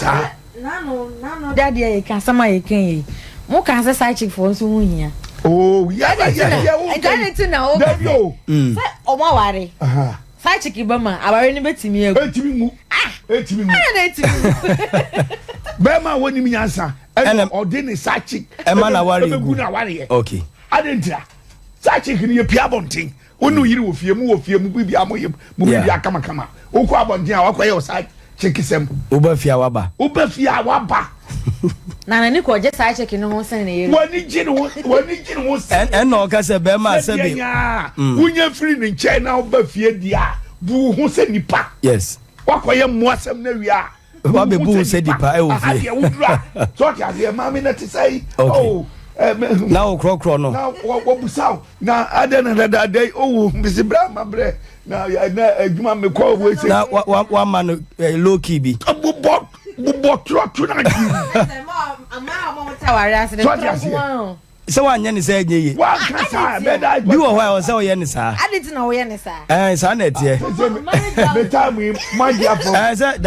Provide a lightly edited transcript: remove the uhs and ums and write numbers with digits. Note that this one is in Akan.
Saa. Nano nano de adeɛ yɛ ka asɛm a yɛ kan yi mo kan sɛ side chick foɔ nso ho hia. Oh yɛ yɛ yɛ yɛ wo Nti adi ti na o dabi o. Sɛ ɔmo aware side chick ba ma aware no bɛtumi agu. Etimi ngu. Etimi ngu. Ɛna na etimi ngu. Bɛrima a wɔnim nyansa ɛna ɔde ne side chick ɛma na aware gu gu na awareɛ. Okay. Adi ntira side chick ni yɛ pia abɔnten, wo ne yiri wɔ fie mu, wɔ fie mu bibi a mo yɛ mo bibi akamakama, wokɔ abɔnten a wakɔ yɛ wɔ side chick sɛm. Woba fie a waba. Woba fie a waba. Na n'ani kɔ gye side chick no ho sɛn ne yere. W'ani gye ne ho, w'ani gye ne ho sɛn. Ɛna ɔka sɛ bɛrima sɛdeɛ sɛbi. Nyaa wonya firi ne nkyɛn na woba fie di a, bu wo ho sɛ nipa. Wakɔyɛ mmoa sɛm no awie a, Wabɛbu wo sɛ nipa ɛwɔ fie. Adeɛ woduru a sɛ ɔte aseɛ, maame no te sɛ yi. Okay. Oh, Na wo korɔkorɔ no. Na wɔbusa wo na adɛn na dadaada yi owo bisi brɛ ama brɛ na na adwuma mekɔ wei sɛ Na wa wa wama no low key bi. Bobɔ bobɔ torɔto no adwene. Aware ase de Sɛ ɔte tɔrɔ aseɛ. nko ara o. Sɛ wanyɛ ne sɛ ɛnyɛ yie. Wanka saa bɛda. Bi wɔ hɔ a ɛwɔ sɛ ɔyɛ ne saa. Adi ti na wɔyɛ ne saa. Ɛɛ, saa na ɛteɛ. Me time yi magye afɔ. Ɛɛ, sɛ that.